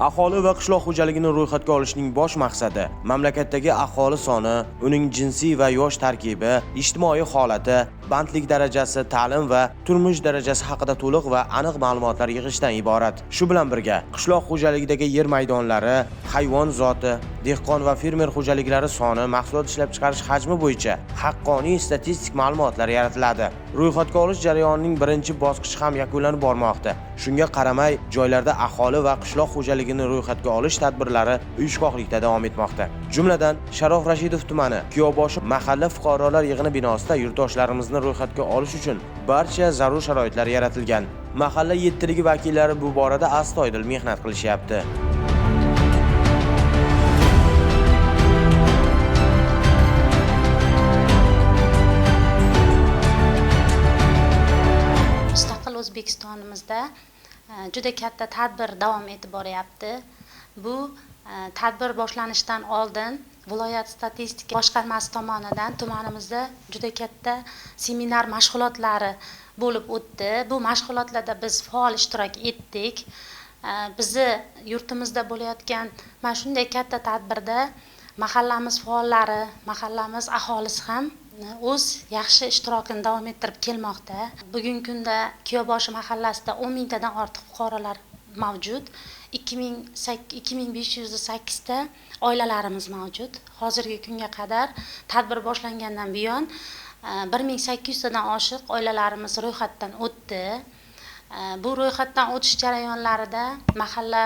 Aholi va qishloq xo'jaligini ro'yxatga olishning bosh maqsadi mamlakatdagi aholi soni, uning jinsiy va yosh tarkibi, ijtimoiy holati, bandlik darajasi, ta'lim va turmush darajasi haqida to'liq va aniq ma'lumotlar yig'ishdan iborat. Shu bilan birga, qishloq xo'jaligidagi yer maydonlari, hayvon zoti, dehqon va fermer xo'jaliklari soni, mahsulot ishlab chiqarish hajmi bo'yicha haqqoniy statistik ma'lumotlar yaratiladi. Ro'yxatga olish jarayonining birinchi bosqichi ham yakunlanib bormoqda. Shunga qaramay, joylarda aholi va qishloq xo'jaligini ro'yxatga olish tadbirlari uyushqoqlikda davom etmoqda. Jumladan, Sharof Rashidov tumani Kuyovboshi mahalla fuqarolar yig'ini binosida yurtdoshlarimizni ro'yxatga olish uchun barcha zarur sharoitlar yaratilgan. Mahalla yettiligi vakillari bu borada astoydil mehnat qilishyapti. Mustaqil O'zbekistonimizda juda katta tadbir davom etib boryapti. Bu tadbir boshlanishidan oldin viloyat statistika boshqarmasi tomonidan tumanimizda juda katta seminar mashg'ulotlari bo'lib o'tdi. Bu mashg'ulotlarda biz faol ishtirok etdik. Bizni yurtimizda bo'layotgan mana shunday katta tadbirda mahallamiz faollari, mahallamiz aholisi ham o'z yaxshi ishtirokini davom ettirib kelmoqda. Bugungi kunda Kuyovboshi mahallasida 10 mingtadan ortiq fuqarolar mavjud. 2508 ta oilalarimiz mavjud. Hozirgi kunga qadar tadbir boshlangandan buyon 1800 tadan oshiq oilalarimiz ro'yxatdan o'tdi. Bu ro'yxatdan o'tish jarayonlarida mahalla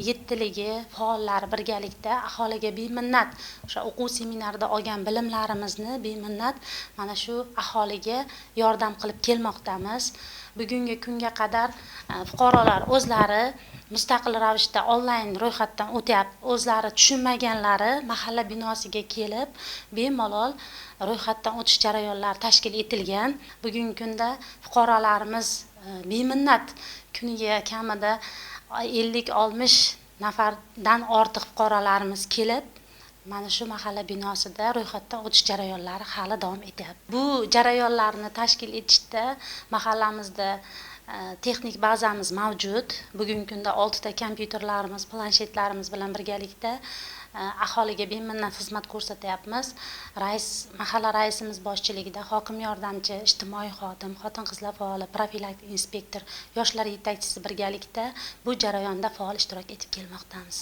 yettiligi faollari birgalikda aholiga beminnat o'sha o'quv seminarida olgan bilimlarimizni beminnat mana shu aholiga yordam qilib kelmoqdamiz. Bugungi kunga qadar fuqarolar o'zlari mustaqil ravishda onlayn ro'yxatdan o'tyapti. O'zlari tushunmaganlari mahalla binosiga kelib bemalol ro'yxatdan o'tish jarayonlari tashkil etilgan. Bugungi kunda fuqarolarimiz beminnat kuniga kamida 50-60 nafardan ortiq fuqarolarimiz kelib mana shu mahalla binosida ro'yxatdan o'tish jarayonlari hali davom etyapti. Bu jarayonlarni tashkil etishda mahallamizda texnik bazamiz mavjud. Bugungi kunda 6 ta kompyuterlarimiz, planshetlarimiz bilan birgalikda aholiga beminnat xizmat ko'rsatyapmiz. Mahalla raisimiz boshchiligida hokim yordamchi, ijtimoiy xodim, xotin-qizlar faoli, profilaktik inspektor, yoshlar yetakchisi birgalikda bu jarayonda faol ishtirok etib kelmoqdamiz.